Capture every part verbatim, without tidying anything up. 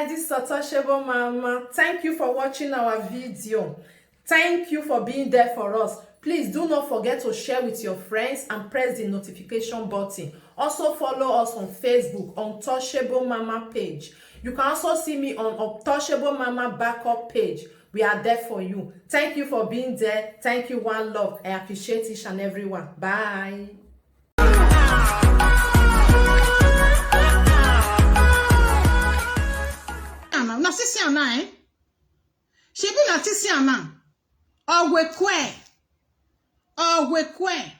This is Untouchable Mama. Thank you for watching our video. Thank you for being there for us. Please do not forget to share with your friends and press the notification button. Also follow us on Facebook, Untouchable Mama page. You can also see me on Untouchable Mama backup page. We are there for you. Thank you for being there. Thank you, one love. I appreciate each and every one. Bye. Ana, na sisi ana, eh? Shebi na sisi ana. Ogwekwe. Ogwekwe.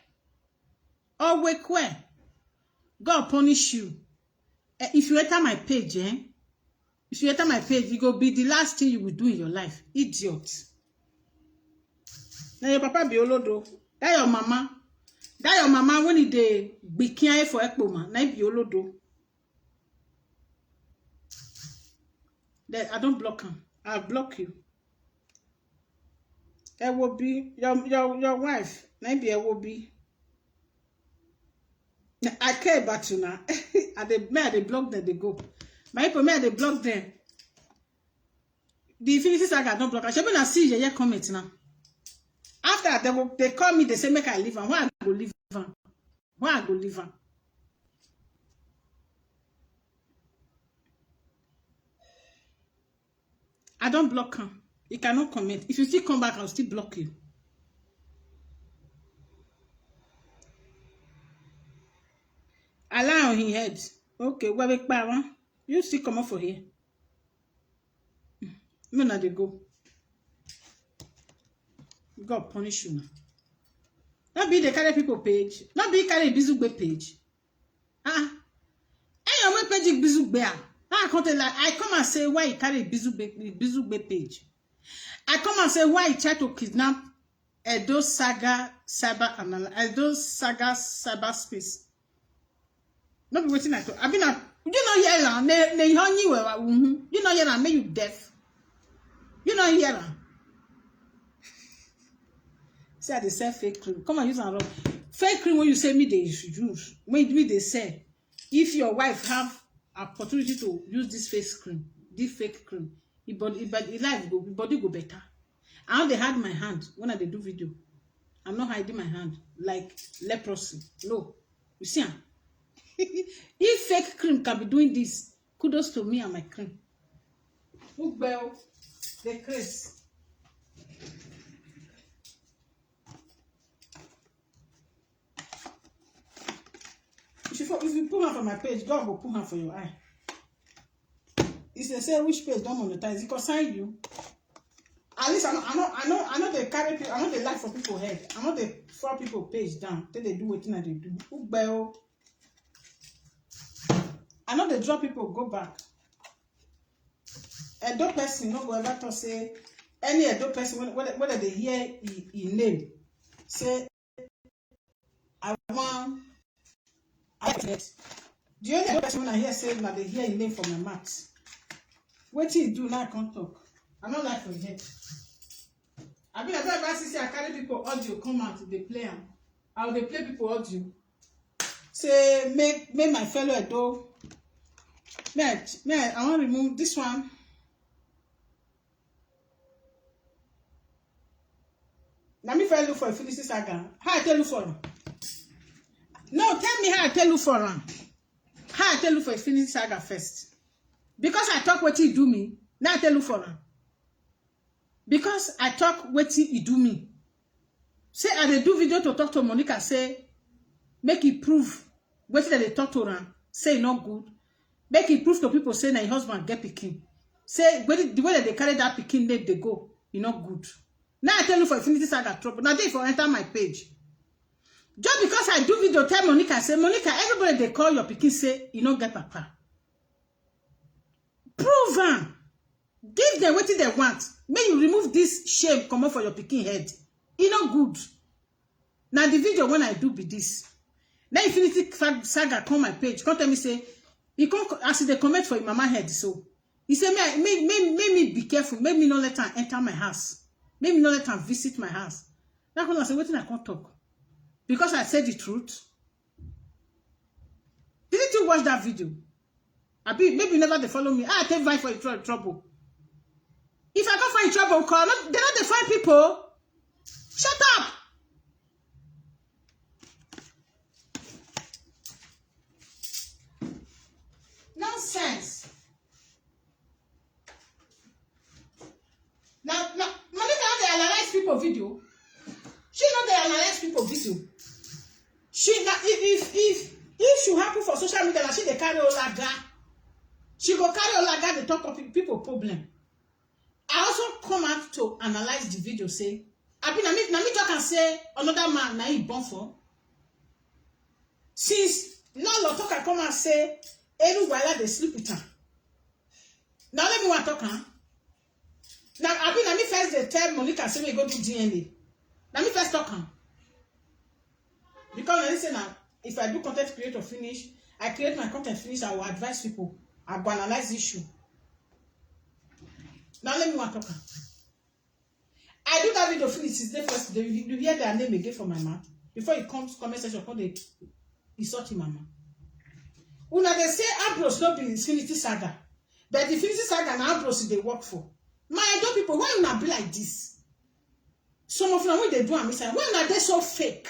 Ogwekwe. God punish you. Eh, if you enter my page, eh? If you enter my page, it go be the last thing you will do in your life. Idiot. Na your papa be olodo. That your mama. That your mama when e dey gbikin eye for Ekpoma, na e be olodo. Then I don't block am. I block you. Ewobi, your your your wife, na e be Ewobi. Na I care about you now. I dey me I dey block them, they go. My people, me I dey block them. The Infinity Saga don block am. Shebi na see yeye comment now. After they go, they call me, they say make I leave am. Why I go leave am? Why I go leave am? I don't block am. You cannot comment. If you still come back, I'll still block you. Allow on his head. Okay, where we power? You still come up for here. No, na dey go. God punish you now. Not be the carry people page. Not be carry Bizugbe page. Ah, hey, your page Bizugbe. Ah, I can't tell. I come and say why you carry Bizugbe Bizugbe page. I come and say why you try to kidnap Edo Saga cyber anal Edo Saga cyberspace. No be wetin I talk. I been a you know hear am. Ne ne honey we wa wuhu. You know hear am. Make you deaf. You know hear am. Say I dey sell fake cream. Come and use am rub. Fake cream when you say me dey use. When me dey sell. If your wife have opportunity to use this face cream, this fake cream, e body, e body, e life go, e body go better. I no dey hide my hand when I dey do video. I'm not hiding my hand like leprosy. No. You see am? If fake cream can be doing this, kudos to me and my cream. Ugbe o, the craze. If you, for, if you put her for my page, God will put her for your eye. If they say which page don't monetize, it concern you. At least I know, I know, I know, I know they carry people, I know they laugh for people head. I know they fall people page down. Then they do wetin I dey do. Ugbe o. I know they draw people go back. Edo person no go ever talk say any Edo person when when when they hear e, e name say I want I get the only Edo person when I hear say na they hear e name for my mouth. Wetin e do now I come talk. I no like for head. I be like that see say I carry people audio come out dey play am. I dey play people audio. Say make make my fellow Edo. Me I, me I, I wan remove this one. Na me first look for Infinity Saga. How I tell you for am? No, tell me how I tell you for am. How I tell you for Infinity Saga first. Because I talk wetin e do me, now I tell you for am. Because I talk wetin e do me. Say I dey do video to talk to Monica say make e prove wetin dem dey talk to am say e no good. Make e prove to people say na im husband get pikin. Say wetin the way dem dey carry that pikin name dey go, e no good. Now I tell you for Infinity Saga trouble. Now they for enter my page. Just because I do video tell Monica say Monica, everybody dey call your pikin say e no get papa. Prove am. Give them wetin they want. Make you remove this shame comot for your pikin head. E no good. Na the video when I do be this. Then Infinity Fa- Saga come my page, come tell me say he come co- as he dey comment for him mama head so. He say make I- make make make me be careful, make me no let am enter my house, make me no let am visit my house. That one I say wetin I come talk because I said the truth. Didn't you watch that video? Abi maybe you never dey follow me. I take vibe for tr- trouble. If I go find trouble, call. No, they no dey find people. Shut up. Nonsense. Now, now, Monica no dey analyze people video. She no dey analyze people video. She na if if if if she happen for social media, na she dey carry olaga. She go carry olaga dey talk of people problem. I also come out to analyze the video. Say, I mean, I mean, na me talk and say another man na he born for. Since landlord talk, I come and say, every while they sleep with her. Now let me want talk, huh? Now I mean, let me first they tell Monica say we go do D N A. Let me first talk, huh? Because I say now, if I do content creator finish, I create my content finish, I will advise people. I go analyze the issue. Now let me want talk, huh? I do that video finish since the first day. You, you hear their name again from my mouth. Before you come to comment section, come dey insult him mama. Una dey say Ambrose no be Infinity Saga, but the Infinity Saga na Ambrose dey work for. My Edo people, why una be like this? Some of una wey dey do am inside, why una dey so fake?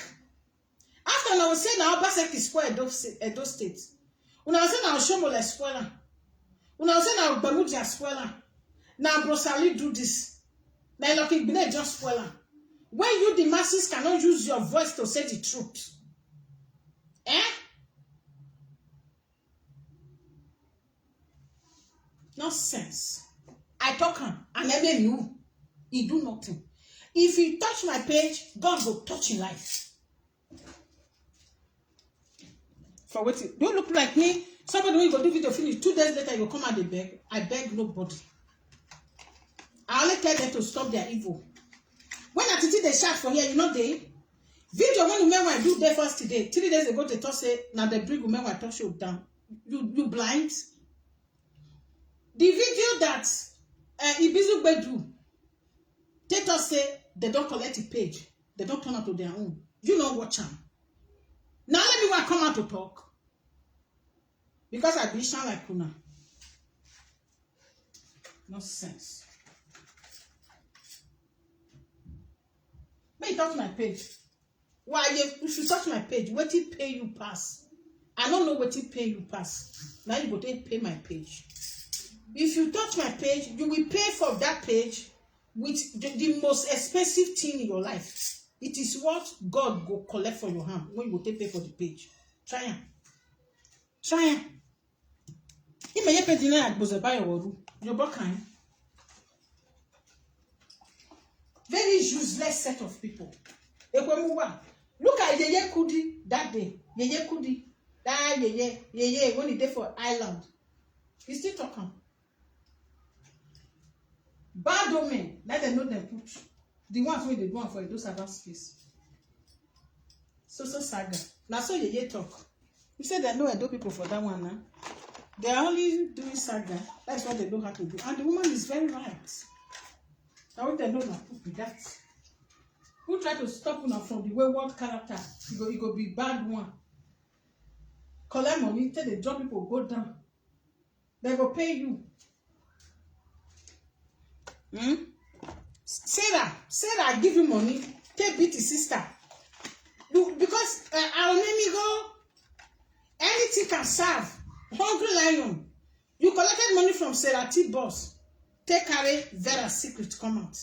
After una go say na Obaseki spoil Edo, Edo State. Una go say na Oshomole spoil am. Una go say na Ogbamudia spoil am. Na Ambrose Ali do this. Na Lucky Igbine just spoil am. When you, the masses, cannot use your voice to say the truth. Eh? Nonsense. I talk am, and then you, he do nothing. If you touch my page, God go touch your life. For wetin? Do you look like me? Somebody wey go do video finish, two days later you come out dey beg. I beg nobody. I only tell them to stop their evil. When I titi dey shout for here, you know they video when the men were do there first today. Three days ago they talk say now they bring women were talk show down. You you blind. The video that uh, Ibizu Gbe do, they talk say they don't collect the page. They don't turn up to their own. You know what am. Now let me want come out to talk. Because I be sound like una. No sense. May you touch my page. Why you if you touch my page, wetin pay you pass? I don't know wetin pay you pass. Now you go take pay my page. If you touch my page, you will pay for that page with the, the most expensive thing in your life. It is what God go collect for your hand when you go take pay for the page. Try am. Try am. Ime ye page na agboze ba your waru. Your book kind. Very useless set of people. Ekwemuwa. Look at Yeye Kudi that day. Yeye Kudi. That Yeye, Yeye, when he dey for island. He still talk am. Bad omen, let them know them put. The ones wey dey do am for Edo Cyber Space. So so saga. Na so Yeye talk. You say they know Edo people for that one now. They are only doing saga. That's what they know how to do. And the woman is very right. Now what they know na put be that. Who try to stop una from the wayward character? You go, you go be bad one. Collect money, take the drop people go down. They go pay you. Hmm? Sarah, Sarah give you money, take beat his sister. You, because uh, our name go anything can serve. Hungry lion. You collected money from Sarah T boss. Take carry Vera secret come out.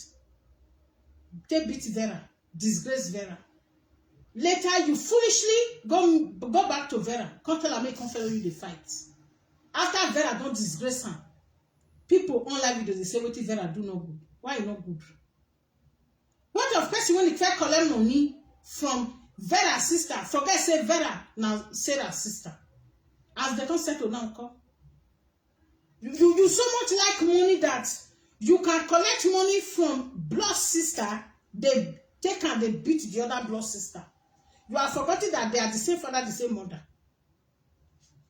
Take beat Vera, disgrace Vera. Later you foolishly go go back to Vera. Come tell her make come follow you the fight. After Vera don't disgrace her, people on live video they say what Vera do no good. Why e no good? What of person when he try collect money from Vera sister? Forget say Vera now Sarah sister. As they come settle now, come. You, you, you so much like money that you can collect money from blood sister, they take and they beat the other blood sister. You are forgetting that they are the same father, the same mother.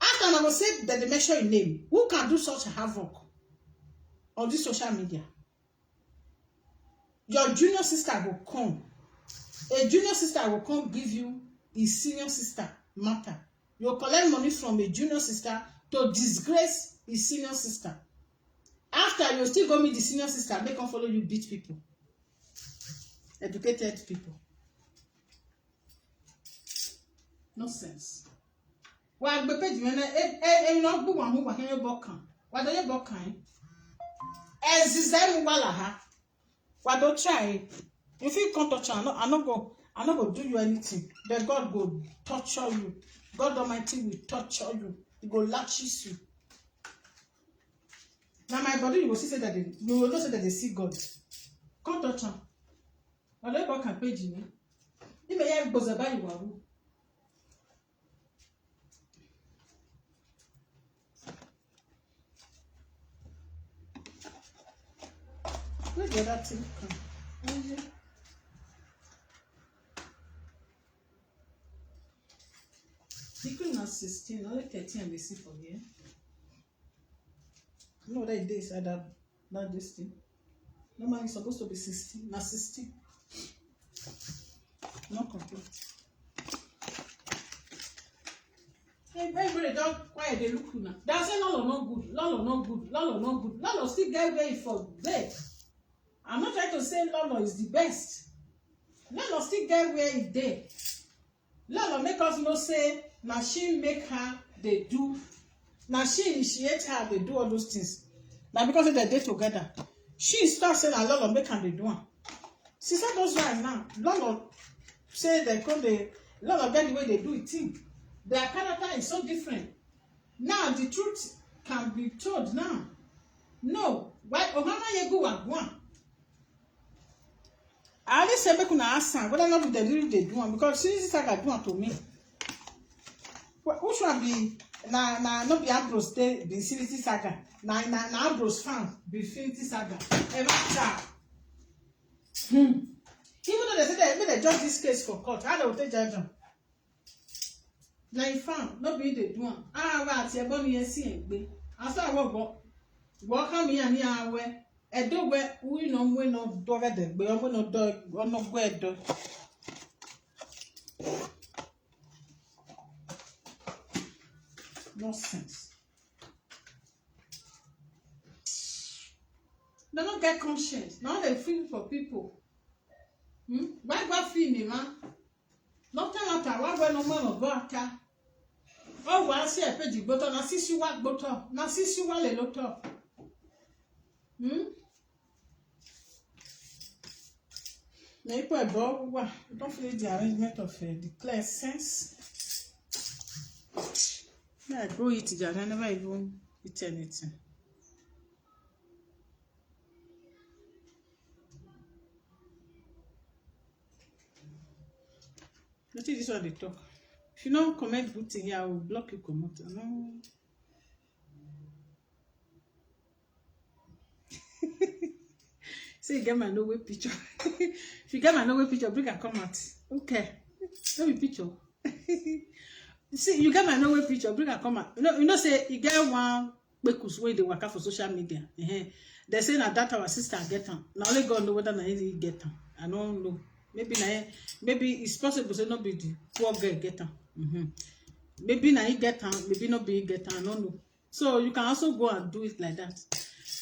After I will say that they mention your name. Who can do such havoc on this social media? Your junior sister will come. A junior sister will come give you his senior sister matter. You collect money from a junior sister to disgrace his senior sister. After, you still go meet the senior sister, make come follow you beat people. Educated people. Nonsense. Wa gbe page mi na e e e no gbu wa hu wa he bo kan. Wa do ye bo kan. Ezize mu wa la ha. Wa do try. If you come touch am, I no, I no go, I no go do you anything. But God go torture you. God Almighty will torture you. He go lashes you. Na my body you go see say that they, you go know say that they see God. Come touch am. Wa do ye bo kan page mi. Ime ya gboza ba you wa wu. Where the other thing come? Oh, yeah. The queen na sixteen, only thirteen I dey see for here. No, that is that, that this thing. Normally it's supposed to be sixteen, na sixteen. No complete. Hey, everybody don quiet, dey look una. Dem say Lolo no good, Lolo no good, Lolo no good. Lolo still get where e for dey. I'm not trying to say Lolo is the best. Lolo still get where e dey. Lolo make us know say na she make her dey do, na she initiate her dey do all those things. Na because say dem dey together. She start say na Lolo make am dey do am. She said those ones now. Lolo say dem come dey, Lolo get the way they do it thing. Their character is so different. Now the truth can be told now. No, why Omama Yegu Wagwan? I only say make una ask am whether no be the real dey do am, because Trinity Saga do am to me. Wh- Which one be na na no be Ambrose dey be Trinity Saga? Na na na Ambrose fan be Trinity Saga. Ever try? Hmm. Even though they say they make they judge this case for court, how they will take judge am? Na him fan, no be him dey do am. Ah, wa ati ebo ni esi egbe. Asa wo gbo. Wo ka mi ani awe. Edo we, we no, we no do we de gbe, we no do, we no gwe do. Nonsense. They no get conscience. Now they feel for people. Hmm? Why go feel me, man? No tell her why go no man of God. Oh, wa si e page gboto, na sisi wa gboto, na sisi wa le loto. Hmm? Na ipo ebo wa. We don't finish the arrangement of uh, the clear sense. Yeah, I go eat jare. I never even eat anything. Nothing this one they talk. If you don't comment good thing here, I will block you. Comment. I know. Say you get my no way picture. If you get my no way picture, bring and come out. Okay. Let me picture. See, you get my no way picture, bring and come out. You know, you know, say you get one kpekus wey dey waka for social media. Uh-huh. They say na that our sister get am. Na only God know whether na him get am. I don't know. Maybe na him, maybe it's possible say no be the poor girl get am. Mm-hmm. Maybe na him get am, maybe no be him get am. I don't know. So you can also go and do it like that.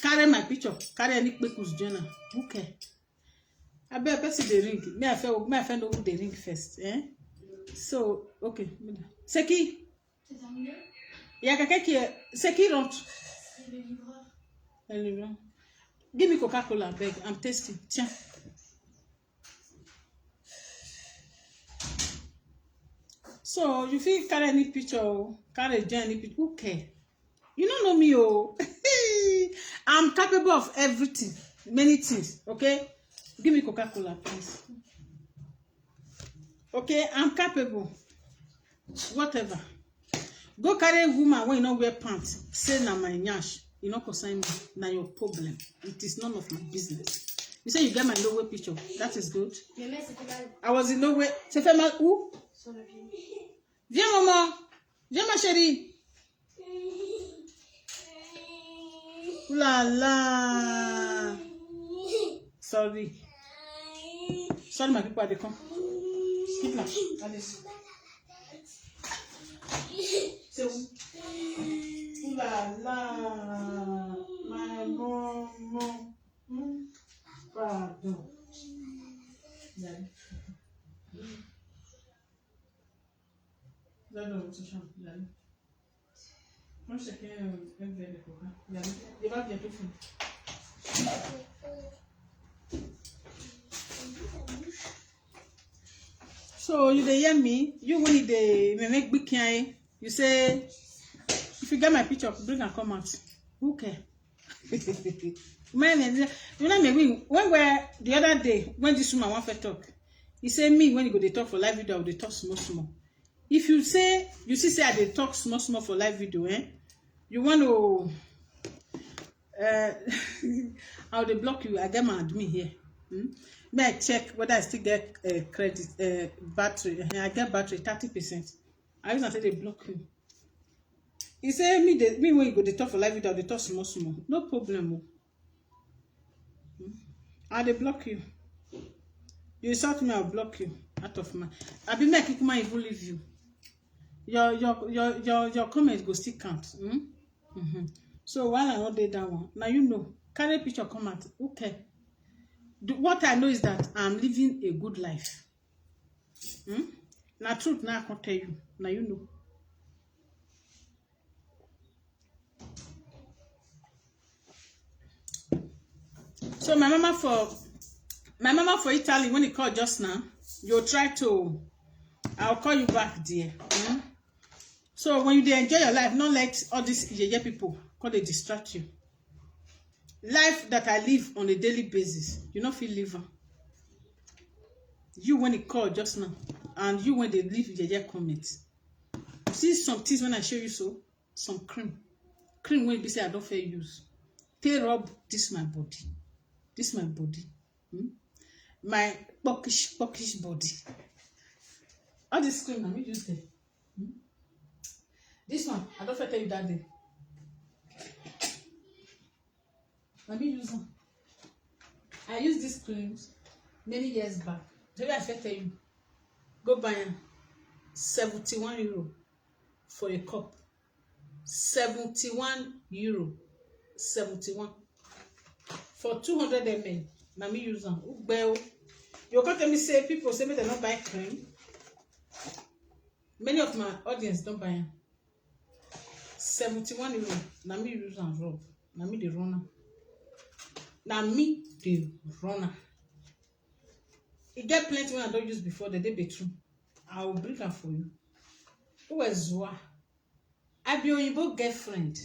Carry my picture, carry any kpekus join am. Okay. I bet person dey ring. Me I feel, me I feel no who dey ring first. Eh? So okay. Seki. Ya kakeki. Seki don't. Give me Coca-Cola, beg. I'm tasting. Tiens. So you feel carry any picture, carry join any picture. Who care? You don't know me, oh. I'm capable of everything, many things. Okay, give me Coca-Cola, please. Okay, I'm capable. Whatever. Go carry woman when you no wear pants. Say na my nyash. You no concern me. Na your problem. It is none of my business. You say you get my low way picture. That is good. I was in low way. Say, Fema, who? Viens, maman. Viens, ma chérie. Ooh la la. Sorry. Sorry, my people, they come. Keep now. Allez. C'est où? La la, my mom, mom. Hmm? Pardon. Daddy. Daddy, what's your daddy? What's your kind of envelope? Daddy, you have your different. So you dey hear me? You when you dey make big kind, you say if you get my picture, bring and come out. Who care? Man, you know me when when where the other day when this woman want to talk, he say me when you go dey talk for live video, I go dey talk small small. If you say you see say I dey talk small small for live video, eh? You want to uh, I will dey block you. I get my admin here. Hmm? May I check whether I still get uh, credit uh, battery? Eh, I get battery thirty percent. I use am take dey block you. He say me dey me when you go dey talk for live video, I dey talk small small. No problem o. Hmm? I dey block you. You insult me, I'll block you out of my. I be make Ikuma even leave you. Your your your your your comment go still count. Hmm? Mm-hmm. So while I no dey that one, now you know. Carry picture come out. Okay. The, what I know is that I'm living a good life. Hmm? Na truth now I can tell you. Now you know. So my mama for my mama for Italy when he called just now, you try to. I'll call you back, dear. Hmm? So when you dey enjoy your life, not let all these yeye people come dey distract you. Life that I live on a daily basis, you no fit live am. You when he call just now, and you when they leave yeye comment. See some things when I show you so, some cream, cream wey be say I don fair use, take rub this my body, this my body, hmm? My puckish puckish body. All this cream na me use them. Hmm? This one I don fair tell you that day. Na me use am. I use this creams many years back. Maybe I fit tell you, go buy am seventy-one euro for a cup. Seventy-one euro. Seventy-one. For two hundred M L, na me use am. Ugbe o. You can't tell me say people say make dem no buy cream. Many of my audience don buy am. Seventy-one euro, na me use am rub. Na me dey run am. Na me dey run am. E get plenty wey I don use before, dem dey bathroom. I will bring am for you. Who is Zua? I be Oyinbo girlfriend.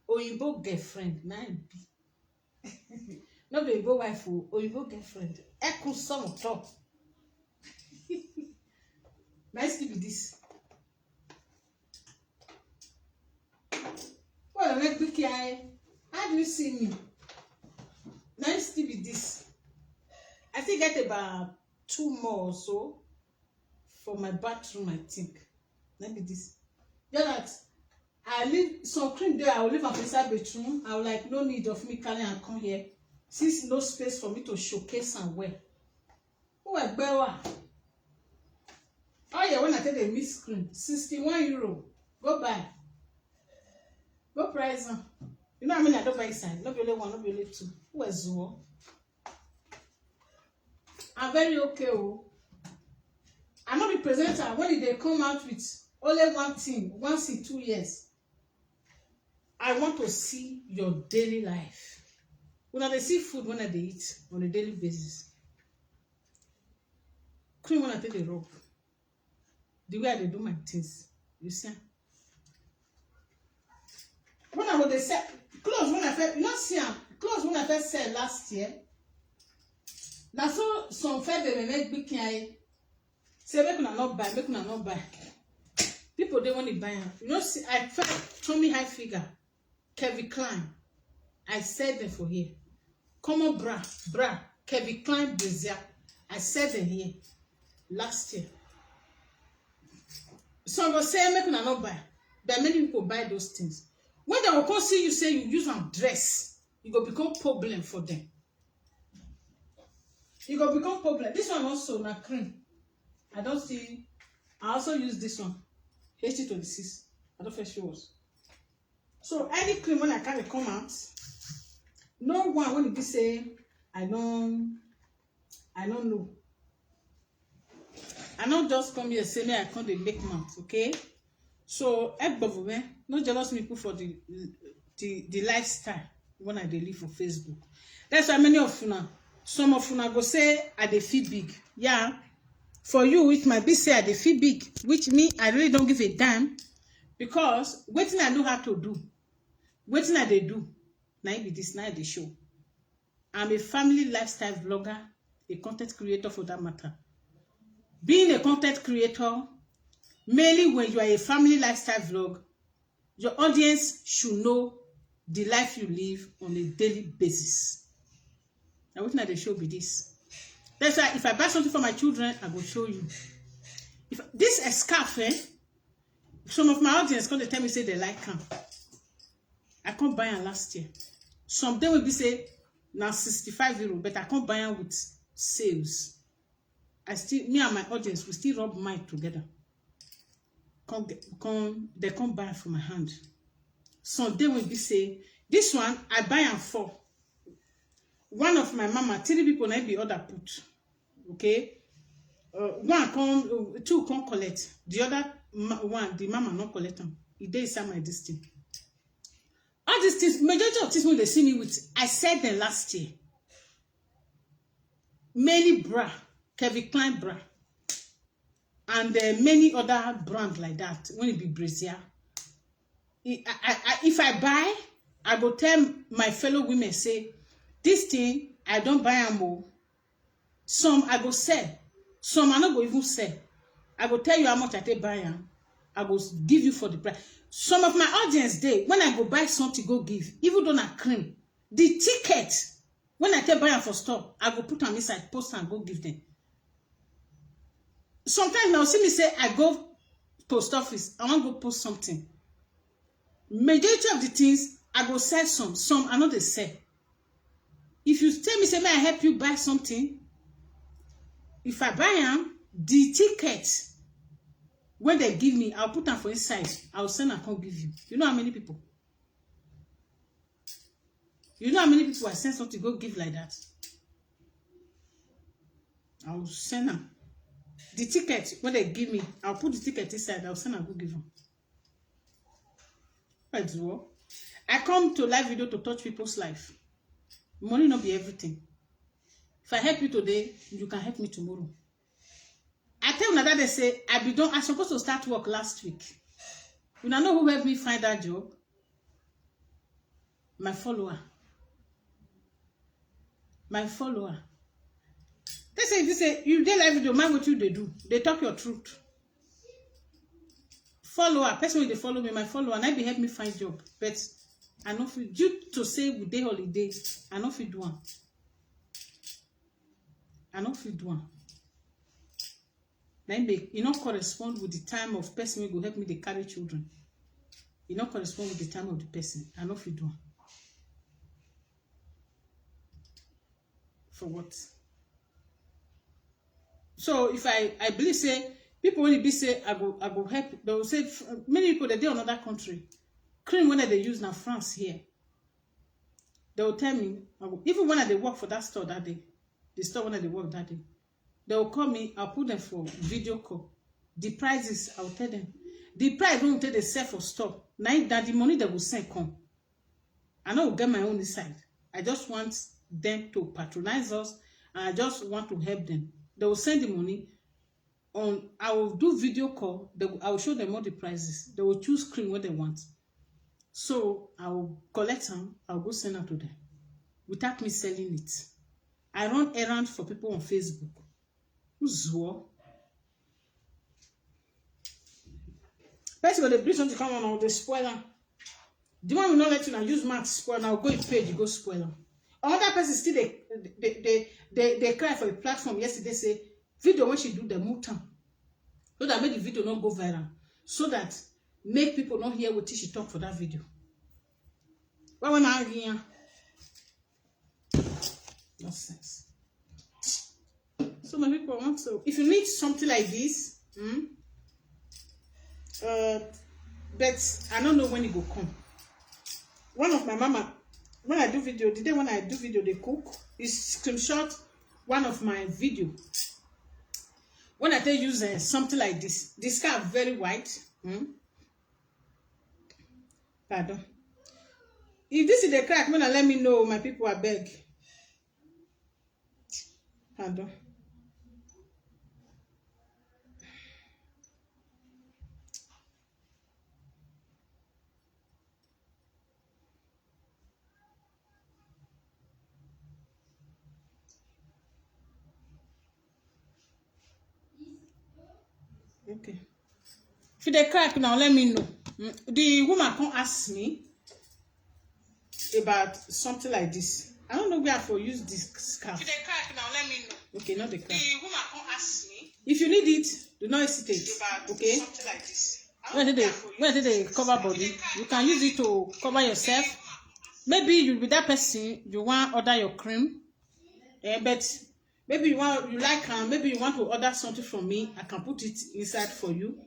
Oyinbo girlfriend, na im be. No be Oyinbo wife o, Oyinbo girlfriend. Eku sọmọ tọ. Na im still be this. Well, make quick eye. How do you see me? Na im still be this. I still get about two more or so for my bathroom, I think. Na im be this. Just that I leave some cream there, I will leave am for inside bathroom. I will like, no need of me carry am come here. Since no space for me to showcase am well. Who egbe wa? Oh yeah, when I take the mix cream, sixty-one euro. Go buy. Go price am. You know how many I don buy inside? No be only one, no be only two. Who is Zuo? I'm very okay o. I no be presenter when e dey come out with only one thing once in two years. I want to see your daily life. Una dey see food when I dey eat on a daily basis. Cream when I take dey rub. The way I dey do my things, you see am. When I go dey sell clothes, when I first, you no see am, clothes when I first sell last year, na so some fair baby make big eye say make una no buy, make una no buy. People dey when they buy am. You know, see, I first show me high figure, Kevin Klein. I sell them for here. Common bra, bra, Kevin Klein brazier. I sell them here last year. Some go say make una no buy, but many people buy those things. When they will come see you say you use am dress, you go become problem for them. You go become problem. This one also na cream. I don't see. I also use this one. H T twenty-six. I don't first show us. So any cream when I carry come out, no one when be say I don't, I don't know. I not just come here say me I come dey make mouth, okay? So Egbovome, no jealous me put for the the the lifestyle when I dey live for Facebook. That's why many of una, some of una go say I dey feel big. Yeah, for you it might be say I dey feel big, which me I really don't give a damn, because wetin I know how to do, wetin I dey do, na im be this, na im I dey show. I'm a family lifestyle vlogger, a content creator for that matter. Being a content creator, mainly when you are a family lifestyle vlog, your audience should know the life you live on a daily basis. Now, wetin I dey show be this. That's why if I buy something for my children, I go show you. If this a scarf, eh? Some of my audience come dey tell me say they like am. I come buy am last year. Some day will be say na sixty-five euro, but I come buy am with sales. I still, me and my audience, we still rub mind together. Come get, come, they come buy for my hand. Some day will be say this one I buy am for one of my mama, three people na be other put. Okay, uh, one come, uh, two come collect. The other ma- one, the mama not collect am. E dey inside my this thing. All these things, majority of things when they see me with, I said them last year. Many bra, Kevin Klein bra, and uh, many other brand like that. When it be brazier, I, I, I, if I buy, I go tell my fellow women say, this thing I don't buy am o. Some I go sell, some I no go even sell. I go tell you how much I take buy am. I go s- give you for the price. Some of my audience dey, when I go buy something go give, even though na cream, the ticket when I take buy am for store, I go put am inside, post am go give them. Sometimes now see me say I go post office, I wan go post something. Majority of the things I go sell some, some I no dey sell. If you tell me say may I help you buy something, if I buy am, the ticket when they give me, I'll put am for inside. I'll send am come give you. You know how many people? You know how many people I send something go give like that? I will send am. The ticket when they give me, I'll put the ticket inside. I'll send am go give them. I do. I come to live video to touch people's life. Money not be everything. If I help you today, you can help me tomorrow. I tell una that they say I be don, I supposed to start work last week. Una know who helped me find that job? My follower. My follower. They say, they say you dey live video, mind what you they do. They talk your truth. Follower, person wey dey follow me, my follower, and I be help me find job. But I no fit, due to say we dey holiday, I no fit do am. I no fit do am. Na im make e no correspond with the time of person wey go help me dey carry children. E no correspond with the time of the person. I no fit do am. For what? So if I I believe say people when be say I go I go help, they will say f- many people that dey another country. Cream when they use na France here. They will tell me I go, even when I dey work for that store that day, the store when I dey work that day, they will call me. I'll put them for video call. The prices I'll tell them. The price when they sell for store, na im- that the money they will send come. I no go get my own inside. I just want them to patronize us, and I just want to help them. They will send the money on. I will do video call. They will, I will show them all the prices. They will choose cream what they want. So I will collect them. I will go send them to them without me selling it. I run errands for people on Facebook. Uzuo. Person go dey bring something come on, dey spoil am. The one we no let you now use mouth spoil now, go in page, you go spoil am. Another person still dey dey dey dey dey cry for a platform yesterday say video when she do the mutam, so that make the video no go viral, so that make people no hear what she talk for that video. Why when I hear nonsense? So my people want to, if you need something like this, hmm, uh, but I don't know when it will come. One of my mama, when I do video, the day when I do video, they cook, is screenshot one of my video. When I tell you uh, something like this, this car very white. Hmm? Pardon. If this is the crack, when I let me know, my people, I beg. Pardon. Okay. If they crack now, let me know. Mm, the woman come ask me about something like this. I don't know where I for use this scarf. If they crack now, let me know. Okay, not the crack. The woman come ask me. If you need it, do not hesitate. Okay. Something like this. When they when they cover body, you can use it to cover yourself. Maybe you be that person you want order your cream, eh, but maybe you want you like um, maybe you want to order something from me. I can put it inside for you.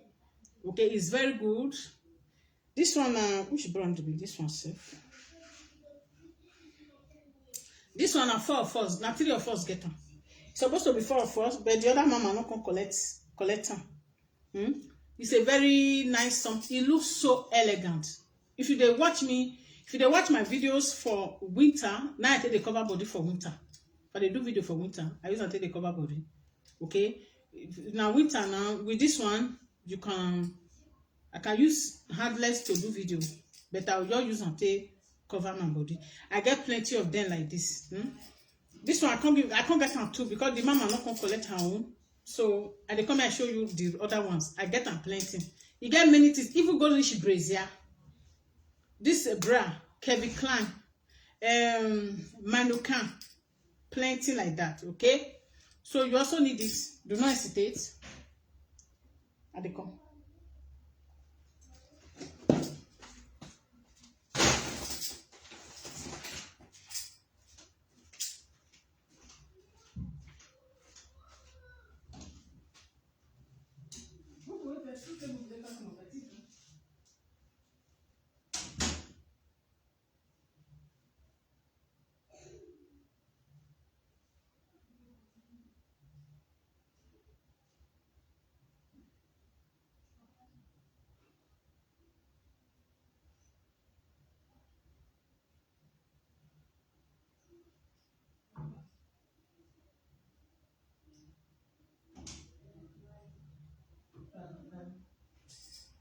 Okay, it's very good. This one, uh, which brand be this one, safe? This one, are four of us, now three of us get them. It's supposed to be four of us, but the other mama not come collect collect them. Hmm? It's a very nice something. It looks so elegant. If you they watch me, if you they watch my videos for winter, now I take the cover body for winter. But they do video for winter. I use until they cover body. Okay. Now winter now with this one, you can I can use handless to do video, but I will just use and take cover my body. I get plenty of them like this. Hmm? This one I can't give I can't get them too because the mama not can collect her own. So I dey come and show you the other ones. I get them plenty. You get many things, even go reach brazier. This uh, bra, Kevin Klein, um, Manukan, plenty like that, okay? So you also need this. Do not hesitate. I dey come.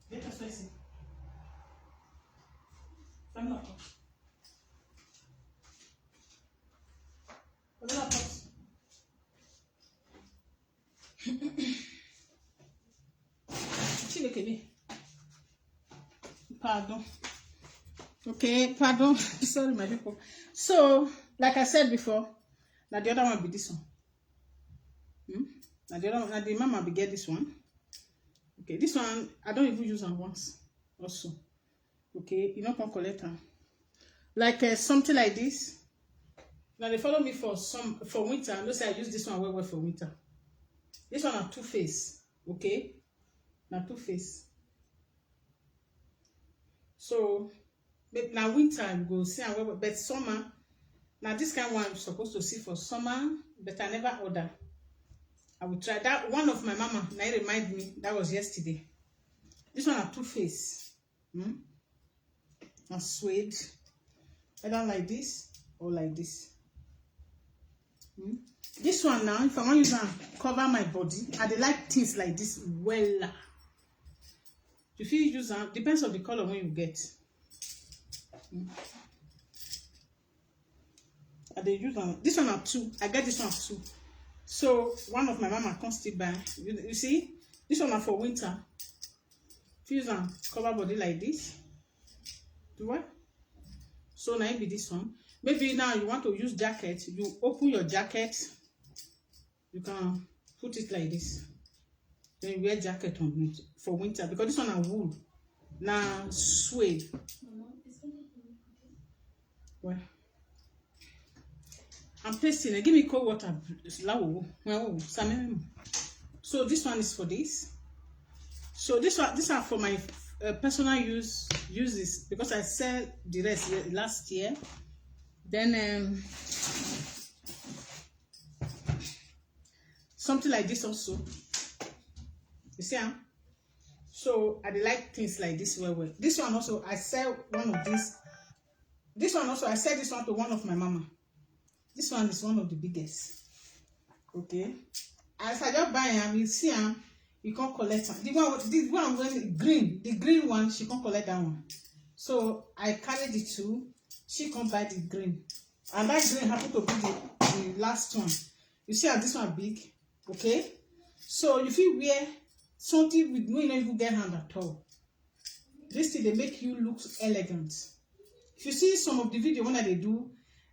Get your spicy. Come on. Come on. Chineke me. Pardon. Okay, pardon. Sorry, my people. So, like I said before, now the other one be this one. Hmm? Now the other one, now the mama be get this one. Okay, this one I don't even use am once. Also, okay, you no come collect am. Like uh, something like this. Now they follow me for some for winter. I know say I use this one well well for winter. This one na two face, okay? Na two face. So but na winter you go see am well well, but summer na this kind one you suppose to see for summer, but I never order. I will try that. One of my mama na e remind me that was yesterday. This one na two face. Hmm? Na suede, either like this or like this. Hmm? This one now, if I want use am cover my body, I dey like things like this wella. You fit use am, depends on the color wey you get. Hmm? I dey use am. This one na two. I get this one too. So one of my mama come still buy. You, you see, this one na for winter. Fit use am cover body like this. Do what? So na im be this one. Maybe now you want to use jacket. You open your jacket. You can put it like this. Then you wear jacket on it for winter because this one na wool, na suede. Well, I'm tasting it. Give me cold water. Lawo, well, samem. So this one is for this. So this one, this one for my uh, personal use uses, because I sell the rest ye- last year. Then um, something like this also. You see, huh? So I dey like things like this well well. This one also, I sell one of these. This one also, I sell this one to one of my mama. This one is one of the biggest. Okay. As I just buy am, you see am, you come collect am. The one, the one wey green, the green one, she come collect that one. So I carry the two, she come buy the green. And that green happen to be the, the last one. You see how this one big? Okay. So you fit wear something with, wey you no even get hand at all. This thing dey make you look elegant. If you see some of the video wey I dey do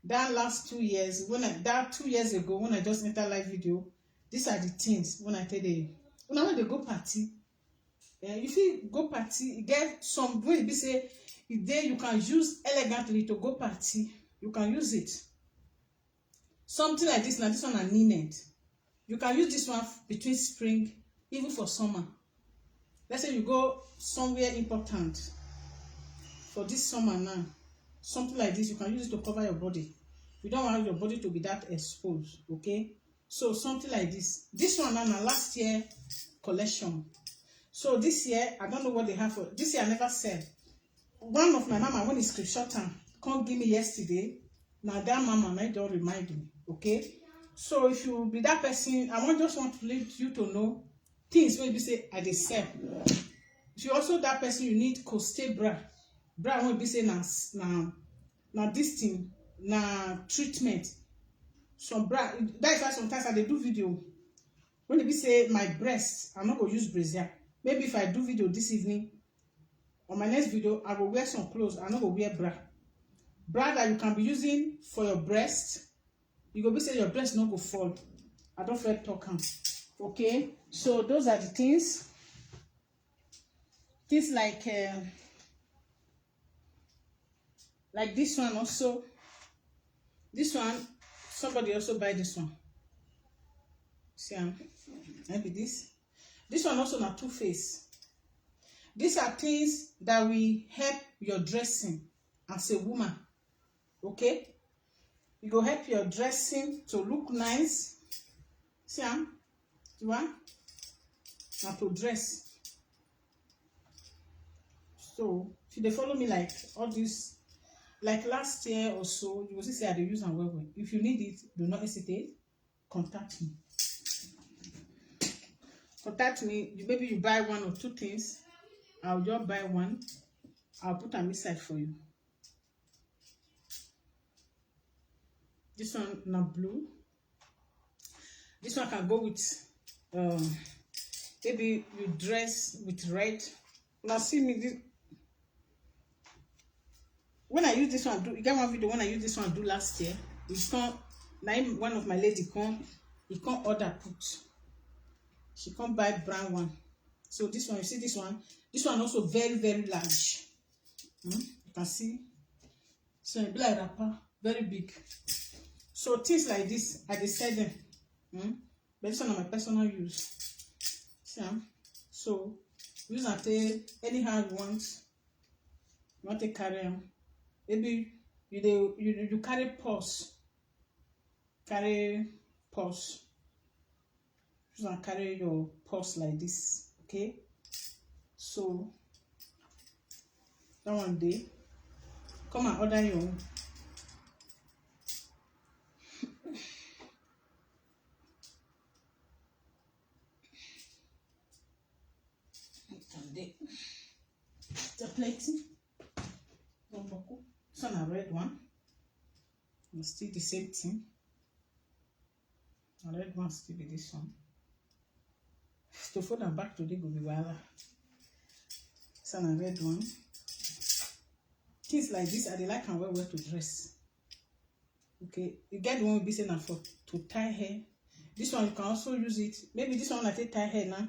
that last two years, when I, that two years ago when I just enter live video, these are the things wey I tell them. Una wey dey go party, eh, you fit go party, e get some wey be say e dey, you can use elegantly to go party. You can use it. Something like this, now this one na linen. You can use this one f- between spring, even for summer. Let's say you go somewhere important for this summer now, something like this, you can use it to cover your body. You don't want your body to be that exposed, okay? So something like this. This one now na last year collection. So this year, I don't know what they have for this year. I never sell. One of my mama, when he screenshot am, come give me yesterday. Now that mama, I don't remind me, okay? So if you be that person, I want, just want to let you to know things wey be say I dey sell. If you also that person, you need coste bra, bra wey be say na s- na na this thing, na treatment. Some bra, that is why sometimes I dey do video when e be say my breast, I no go use brazier. Maybe if I do video this evening or my next video, I go wear some clothes, I no go wear bra. Bra that you can be using for your breast, you go be say your breast no go fall. I don't feel talk am. Okay, so those are the things. Things like uh, like this one also. This one, somebody also buy this one. See am, maybe this. This one also na two face. These are things that will help your dressing as a woman. Okay, e go help your dressing to look nice. See am, you want na to dress. So if you dey follow me like all this, like last year or so, you go see say I dey use am well well. If you need it, do not hesitate, contact me. Contact me. You, maybe you buy one or two things. I'll just buy one. I'll put am inside for you. This one na blue. This one can go with um maybe you dress with red. Now see me this. When I use this one do, you get one video when I use this one do last year. It's come, na him, one of my lady come, he come order put. She come buy brown one. So this one, you see this one? This one also very, very large. Hmm? You can see. So e be like wrapper, very big. So things like this, I dey sell them. Hmm? But this one na my personal use. See am? So use am take anyhow you want. You want to carry am? Maybe you dey you you carry purse, carry purse. Use am carry your purse like this, okay? So that one dey. Come and order your own. It can dey. The plenty. One buckle. This one na red one. It's still the same thing. Na red one still be this one. To fold am back today go be wahala. This one na red one. Things like this, I dey like am well well to dress. Okay, you get the one wey be say na for to tie hair. This one you can also use it. Maybe this one I take tie hair now.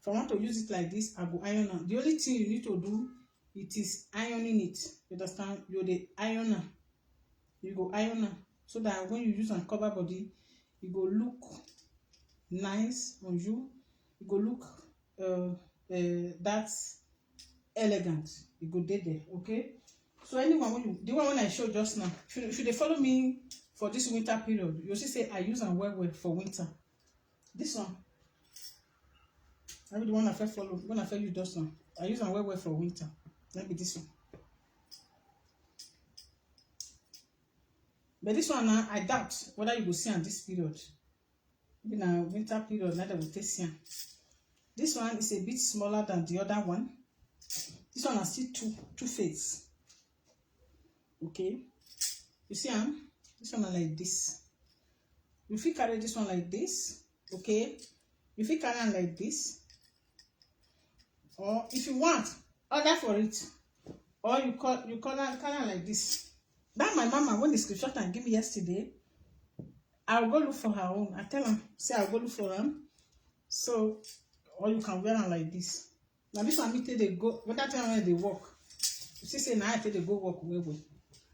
If I want to use it like this, I go iron am. The only thing you need to do, it is ironing it. You understand? You dey iron am. You go iron am so that when you use am cover body, e go look nice on you. E go look uh, uh, that elegant, e go dey there. Okay, so anyone when you, the one when I show just now, if you, if you dey follow me for this winter period, you see say I use am well well for winter. This one, I be the one I first follow, when I first use just now. I use am well well for winter. Let me this one. But this one now, I doubt whether you go see am this period. Maybe na winter period, na dem go take see am. This one is a bit smaller than the other one. This one na still two, two face. Okay. You see am? This one na like this. You fit carry this one like this. Okay. You fit carry am like this. Or if you want, order for it. Or you call, you call am, carry am like this. That my mama, when the screenshot am give me yesterday, I will go look for her own. I tell am say I will go look for am. So, or you can wear am like this. Na this one me take dey go, when that time when I dey work, you see say na I take dey go work well well.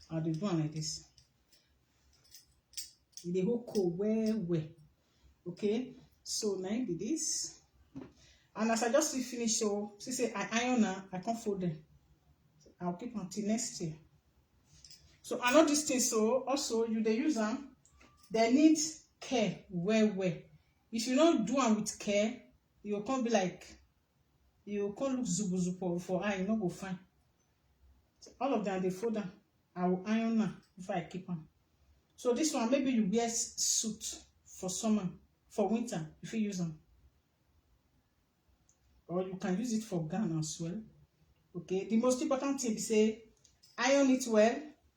I dey do am like this. E dey hold cold well well. Okay, so na im be this. And as I just see finish, so see say I iron am, I come fold them. I'll keep until next year. So I know this thing. So also you dey use am, they need care well well. If you no do am with care, you go come be like, you go come look zubu zubu for eye, you no go fine. So all of them dey fold am. I will iron am before I keep am. So this one, maybe you wear s- suit for summer, for winter, you fit use am. Or you can use it for gown as well. Okay, the most important thing be say iron it well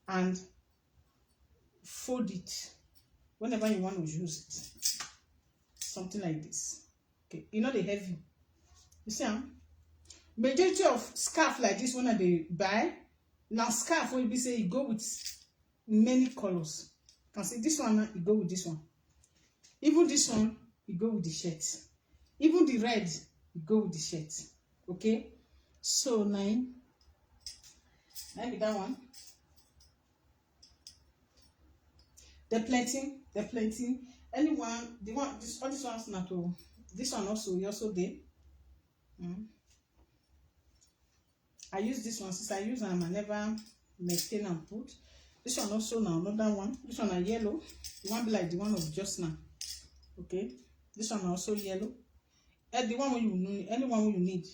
and fold it whenever you want to use it. Something like this. Okay, e no dey heavy. You see am? Majority of scarf like this when I dey buy, na scarf wey be say e go with many colors. You can see this one now, e go with this one. Even this one, e go with the shirt. Even the red, e go with the shirt. Okay? So na im, na im be that one. They plenty, they plenty. Anyone, the one, this, all these ones na to, this one also, e also dey. Mm. I use this one, since I use am, I never maintain and put. This one also na another one. This one na yellow. The one be like the one of just now. Okay. This one na also yellow. Eh, the one wey you need, anyone wey you need.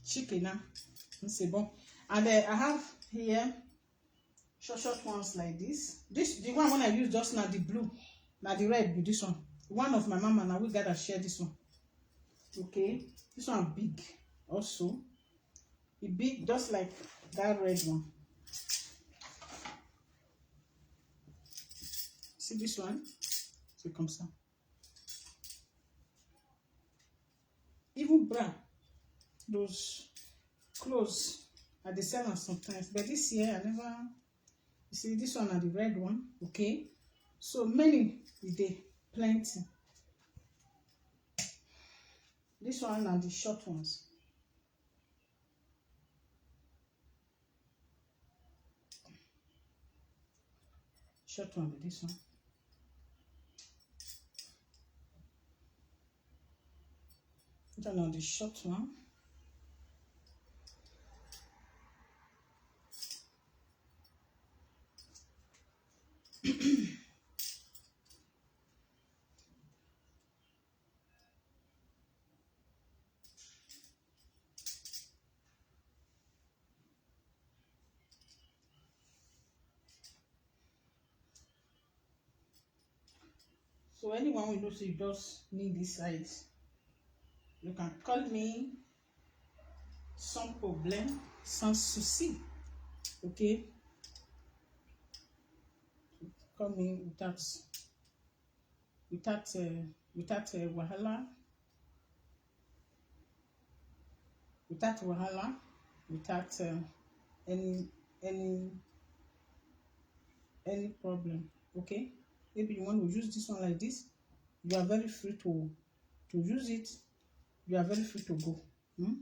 Chicken na. It's a bon. And then I have here short short ones like this. This, the one when I use just now, the blue, na the red be this one. One of my mama, na we gather share this one. Okay, this one big also. E big just like that red one. See this one? So come some. Even bra, those clothes, I dey sell am sometimes, but this year I never. You see, this one na the red one. Okay, so many e dey, plenty. This one na the short ones. Short one be this one. This one na the short one. So anyone wey know say you just need this size, you can call me sans problème, sans souci. Okay? Call me without, without, uh, without uh, wahala. Without wahala, without uh, any any any problem. Okay, maybe you want to use this one like this. You are very free to to use it. You are very free to go. Hmm?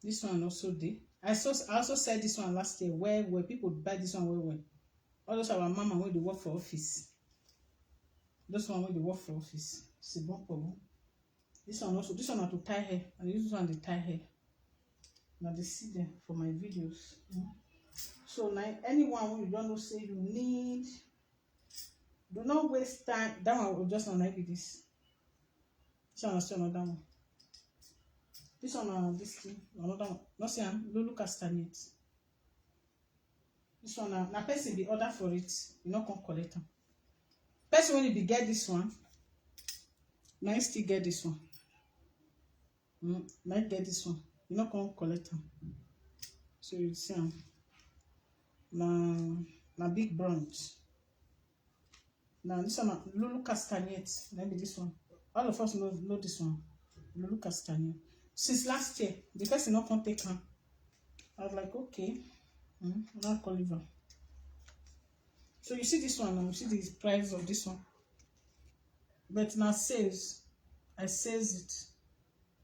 This one also dey. I also, I also said this one last year where where people buy this one well well. All those our mama wey dey work for office. Those one wey dey work for office. C'est bon pour vous. This one also, this one na to tie hair. I use this one to tie hair. Una dey see them for my videos. Mm. So na anyone wey you don know say you need, do not waste time. That one go just na like this. This one na still another one. This one na this thing, another one. No see am, Lulu Castanet. This one na, na person be order for it, you no come collect am. Person wey be get this one, na him still get this one. Mm, na him get this one, you no come collect am. So you see am. Na, na big brunch. Now this one na Lulu Castanet. Let me this one. All of us know, know this one. Lulu Castanet. Since last year, the person no come take am. I was like, okay. Mm, now call her. So you see this one now. You see the price of this one. But now sales, I sales it.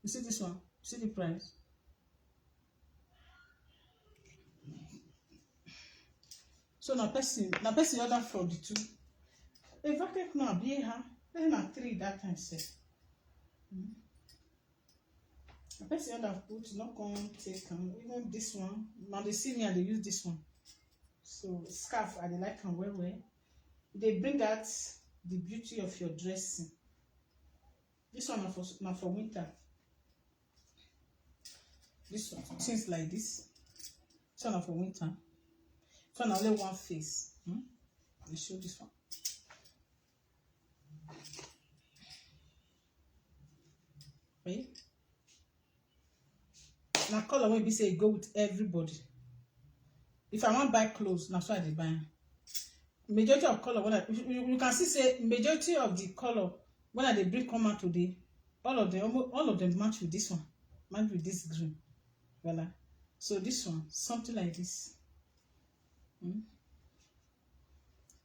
You see this one. See the price. So na person, na person order from the two. In fact, if na be her, then na three that time sef. Mm. Na person order put, no come take am. Even this one, now they see me and they use this one. So scarf, I dey like am well well. They bring out the beauty of your dressing. This one na for, na for winter. This one, things like this. This one na for winter. This one na only one face. Hmm? Let me show this one. Okay. Na color wey be say e go with everybody. If I wan buy clothes, na so I dey buy am. Majority of color, when I, you, you, you can see say majority of the color when I dey bring come out today, all of them, almost all of them match with this one, match with this green. Voila. So this one, something like this. Hmm?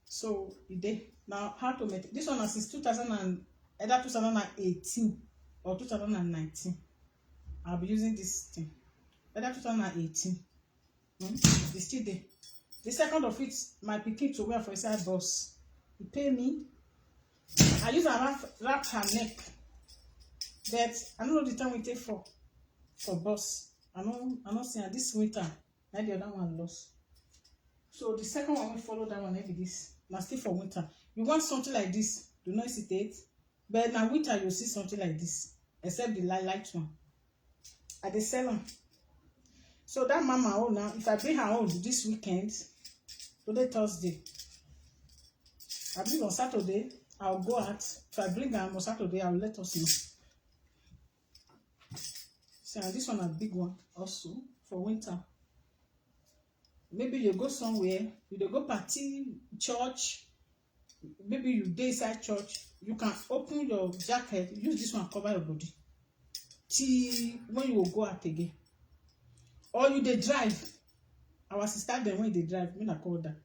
So e dey. Now, how to make this one na since two thousand and, either two thousand and eighteen or two thousand and nineteen. I'll be using this thing. Either two thousand and eighteen. Hmm? E still dey. The second of it, my pikin to wear for inside bus. He pay me. I use am wrap, wrap her neck. But I don't know the time we take for, for bus. I know, I know say this winter, na the other one lost. So the second one we follow that one, maybe this. Na still for winter. You want something like this, do not hesitate. But na winter you see something like this, except the light, light one. I dey sell am. So that mama own now, if I bring her own this weekend, today Thursday, I believe on Saturday, I'll go out. If I bring her on Saturday, I'll let us know. So this one a big one also for winter. Maybe you go somewhere, you dey go party, church, maybe you dey inside church, you can open your jacket, use this one cover your body till when you go out again. Or you dey drive. Our sister dem wey dey drive, me na call that.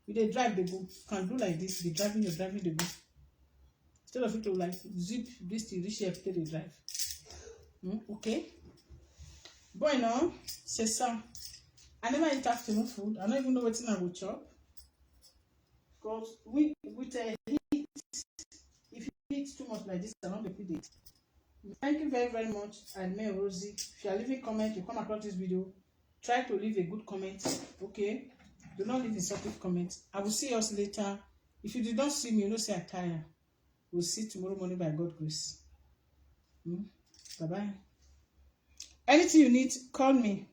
You dey drive, dey go, can do like this, dey driving, you're driving, dey go. Instead of you to like zip this thing, this year, take dey drive. Hmm, okay. Boy, no, c'est ça. I never eat afternoon food. I don't even know wetin I go chop. Because we, with a heat, if you eat too much like this, I don't dey fit dey eat. Thank you very, very much, Admin Rosie. If you are leaving comment, you come across this video, try to leave a good comment, okay? Do not leave insultive comment. I will see us later. If you did not see me, you know say I tire. We'll see tomorrow morning by God's grace. Hmm? Bye-bye. Anything you need, call me.